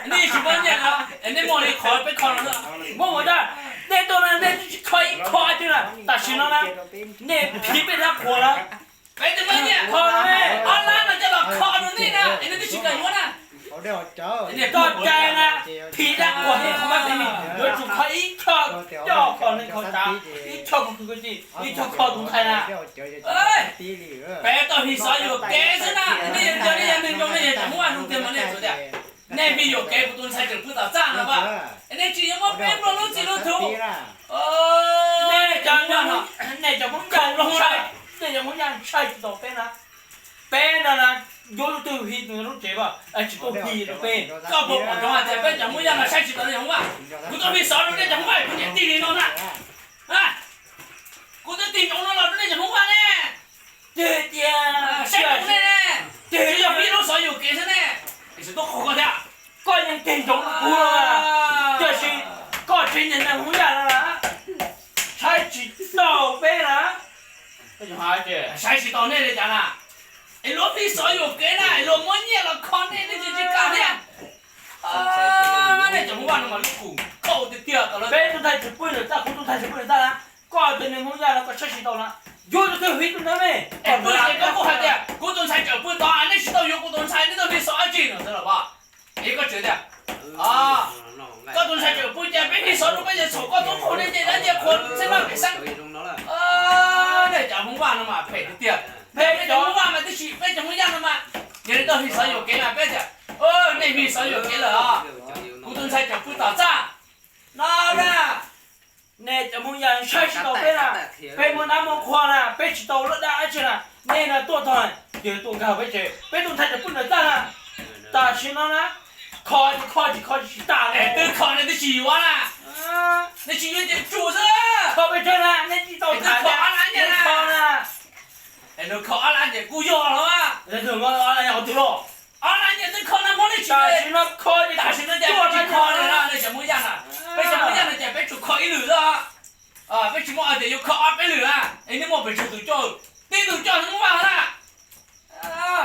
Nej tsis muaj nyiaj no, nej muaj li qhov peb kho no, muab mus da. Nej tuaj no nej twb tsis kho ib qho twg na, tam sim no na nej phiv peb dab qhuas lawm. Peb twb muaj nyiaj kho no, ob lab no coj los kho rau nej na, nej twb tsis kam yuav na. Niam toj cai na, phiv dab qhuas nej qhov mab phiv, yuav tsum kho ib co, coj kho neeg kho tsav, ib co kho kwv tij, ib co kho tus ntxhais na. Peb tau His xov yuam kev xwb na, nej yog cov nej yog neeg zoo nej yog cov Hmoob Vaj zoo tiag mas nej txawm tias nej His yuam kev kuv tus ntxhais tseem pw tom txaj no as, nej tsis yuav muab peb nplua lub txim lub tug. Nej cov Hmoob Vaj no, nej cov Hmoob Vaj ntshai, nej cov Hmoob Vaj ntshai tsis tau peb na. Peb no na, yuav tus twg His tus ntawd lub tsev as, tsis tuaj His rau peb. Koj puas pom ntsoov hais tias peb cov Hmoob Vaj no saib tsis tau nej cov Hmoob Vaj? Kuv tuaj His xov rau nej cov Hmoob Vaj kuv niam tij li no na. Kuv twb tig ntsoov no los rau nej cov Hmoob Vaj ne. Tig tias saib ntsoov ne, tig yog pib lub xov yuam kev xwb ne, es tub qaug koj thiab. Koj yeej tig ntsoov kuv los, tiam sis koj tsev niag neeg Hmoob Yaj no na, saib tsis taus peb na. Saib tsis taus nej li cas na? Es luag pib xov yuam kev na, es luag muab nyiaj los kho nej, nej tsis tsis kam thiab. Nej cov Hmoob Vaj no mas lub kub kauj tiag tiag tau lawm. Peb tus ntxhais tseem pw ntawm txaj, kuv tus ntxhais tseem pw ntawm txaj na, koj tus niag Hmoob Yaj no koj saib tsis taus na, yuav tus twg His tus ntawd me. Es pw ces koj kuj hais tias kuv tus ntxhais tseem pw tod, nej tsis tau yuav kuv tus ntxhais, nej tuaj His xov dab tsi no xwb los as? Es koj tseem tias koj tus ntxhais tseem pw ces peb His xov rau peb ces txhaum koj tub qaug nej nce dab nce qhua xwb na pem xeeb. Nej cov Hmoob Vaj no mas phem tiag tiag. Peb cov Hmoob Vaj mas tib si, peb cov Hmoob Yaj no mas, yog li tau His xov yuam kev mas peb tias, nej His xov yuam kev lawm os, kuv tus ntxhais tseem pw tom txaj no na. Nej cov Hmoob Yaj saib tsis taus peb na, peb muaj dab muaj qhua na, peb tsis tau laj dab dab tsi na, nej no tuaj tog ces tuaj nkag peb tsev, peb tus ntxhais tseem pw ntawm txaj na. Tam sim no na, kho ces kho, tsis kho tsis tas li. Twb kho nej twb tsis yuav na, nej tsis yuav ces tsum xwb. Kho peb tsawg na, nej tsis tau tham kho na. Es nws kho ob lab ces kuj yog los. Ob lab nyiaj twb kho na, Hmoob nej tsis, tam sim no ces tsis kho li na, nej cov Hmoob Yaj na. Peb cov Hmoob Yaj no ces peb tsuas kho ib lwm xwb. Peb tsis muaj tias yuav kho ob peb lwm na. Es nej muaj pes tsawg tus coj, tib tug coj Hmoob Vaj na.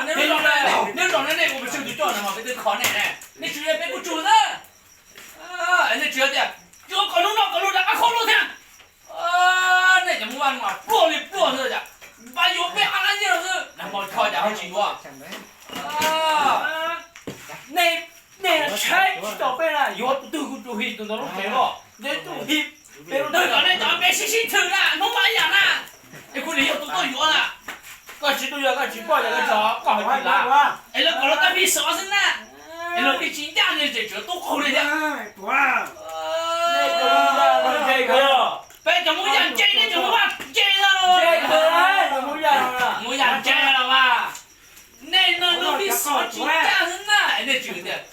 Nej zaum no nej muaj pes tsawg tus coj no mas peb twb kho nej ne, nej tsis yuav peb kuj tsum xwb. Nej tsis tias yuav kom hnub no kom luag rov qab kho luag thiab. Nej cov Hmoob Vaj no mas pluaj li pluaj xwb, npaj yuav peb ob lab nyiaj no xwb, nag hmo kho cas ho tsis yuav. Nej, nej saib tsis taus peb na, yuav tus twg kuj tsum His tus ntawd lub tsev los, nej tsum His peb lub tsev. Kom nej cov peb sib sib thwm na, Hmoob Vaj ib yam na. Es kuv nim yog tus tuaj yuav na. Koj tsis tuaj yuav koj tsis pom, koj tso koj hais tias, es lawv kom lawv tau His xov xwb na. Es luag pheej tsis ncaj, nej tseem tsuas tub qaug li thiab. Peb cov Hmoob Yaj ntse, nej cov Hmoob Vaj ntse los? Hmoob Yaj ntse los mas. Nej no luag His xov tsis ncaj xwb na, nej tseem tias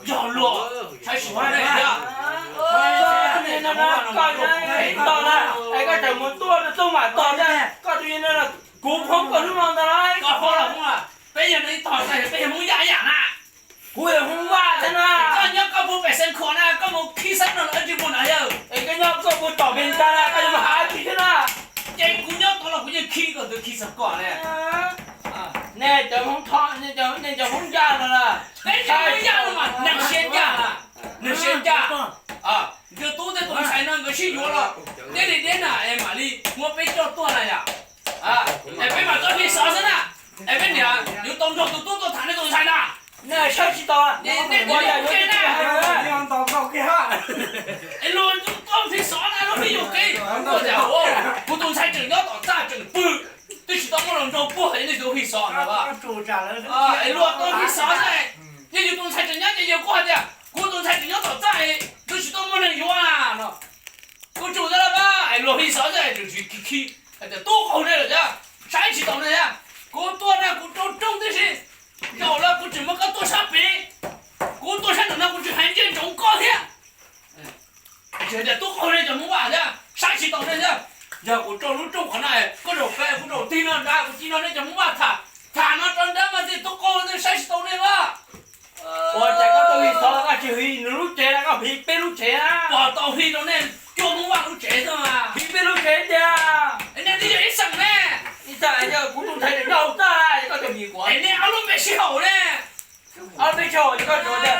yog luag saib tsis taus nej thiab. Nej no koj tog na, es koj tseem mus tuaj rau tub mam tog thiab, koj tus yog no, kuv phob koj hnub no ntag lauj. Koj phob los Hmoob, peb yog no ib tog, peb yog Hmoob Yaj ib yam na. Kuv yog Hmoob Vaj thiab na. Koj nyob koj puag pem Xeev Khuam na, koj mus khib xeeb no los dab tsi puag nrad yawg? Es koj nyob koj puag tom Amelikas na, koj yuav mus hais dab tsi thiab na? Ces kuv nyob tod los kuv yeej khib koj, twb khib txog koj ne. Nej cov Hmoob Thoj, nej cov Hmoob Yaj no na. Peb cov Hmoob Yaj no mas neeg siab ncaj na, neeg siab ncaj. Nkawd tub thiab tus ntxhais no nkawd sib yuav los deb li deb na es mam li muab peb coj tuaj na yom. Es peb mam tuaj His xov xwb na. Es peb niam yuav tau nrog tus tub tuaj tham nej tus ntxhais na. Nej saib tsis taus, nej tus yuam kev na. Es luag tuaj His xov na, luag pheej yuam kev. Kuv tias, kuv tus ntxhais tseem nyob tom txaj tseem pw, twb tsis tau muaj hluas nraug puag es nej tus His xov no. Es luag tuaj His xov xwb, yog yus tus ntxhais tseem nyob ces yus kuj hais tias kuv tus ntxhais tseem nyob tom txaj, twb tsis tau muaj neeg yuav na no. Kuv tsum tau lawm mas, es luag His xov xwb tseem tsis khib khib hais tias tub qaug nej lawm thiab, saib tsis taus nej thiab. Kuv tuaj na kuv rau rooj tib si, zaum los kuv tseem muab koj tuaj sab pem, kuv tuaj sab nraum no kuv tseem hais ntsia ntsoov koj thiab. Tsis hais tias tub qaug nej cov Hmoob Vaj thiab, saib tsis taus nej thiab. Yog kuv rau lub rooj qhov no, koj zaum pem kuv zaum tig no nrad, kuv tig no nej cov Hmoob Vaj tham, tham no rau nrad mas tej tub qaug nej saib tsis taus nej mas. Ua cas koj tuaj His xov koj tsis His nws lub tsev, koj His peb lub tsev na? Pom tau His rau nej cuaj Hmoob Vaj lub tsev xwb mas. His peb lub tsev tiag. Nej twb yog ib xeem ne. Ib xeem yog kuv tus ntxhais nyob hauv txaj, koj tseem His kuv. Es nej ob lub npe sib haum ne. Ob lub npe sib haum ces koj tseem tias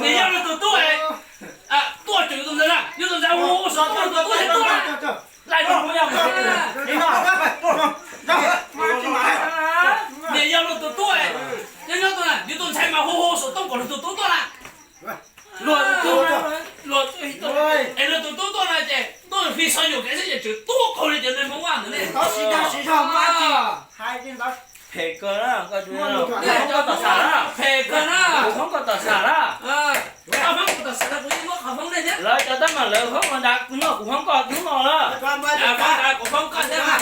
Niam yog luag tus tub, tuaj tseem tus ntxhais na, yog tus ntxhais hu hu saum tooj tus tub thiaj tuaj na. Laj zoo, niam yog luag tus tub, nyob nyob tuaj na, yus tus ntxhais mas hu hu saum tooj kom luag tus tub tuaj na. Luag tus tub, luag, es luag tus tub tuaj na ces tuaj fi xov nyuam kev xwb ces tseem tuaj qaug li cov neeg Hmoob Vaj ntawd ne. Phem kawg na, kuv hoob koj tom xam na, phem kawg na, kuv hoob koj tom xam na. Koj hoob kuv tom xam no kuv yeej muab qhov hoob nej thiab. Lawv cov tab mas lawv hoob ua nrad, kuv nyob kuv hoob koj hnub no lawm. Kuv hoob koj thiab.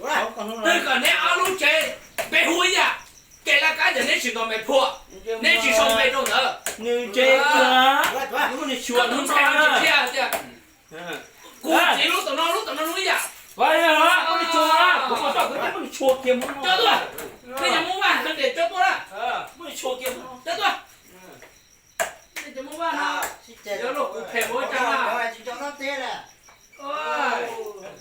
Twb kom neb ob lub tsev peb hu ib yam, kev laj kab ntawd neb tsis ntaus me phuam, neb tsis sau npe rau ntawd. Nws ntse kawg, koj tus ntxhais no tsis qhia tias kuv txiv lub tom no lub tom no lub ib yam. Kuv muab nws tshua, kuv muab nws tshua kiag mus. Coj tuaj, nej cov Hmoob Vaj heev tias coj tuaj na, muab nws tshua kiag mus, coj tuaj. Nej cov Hmoob Vaj no, yuav luag kuv phem ua cas na.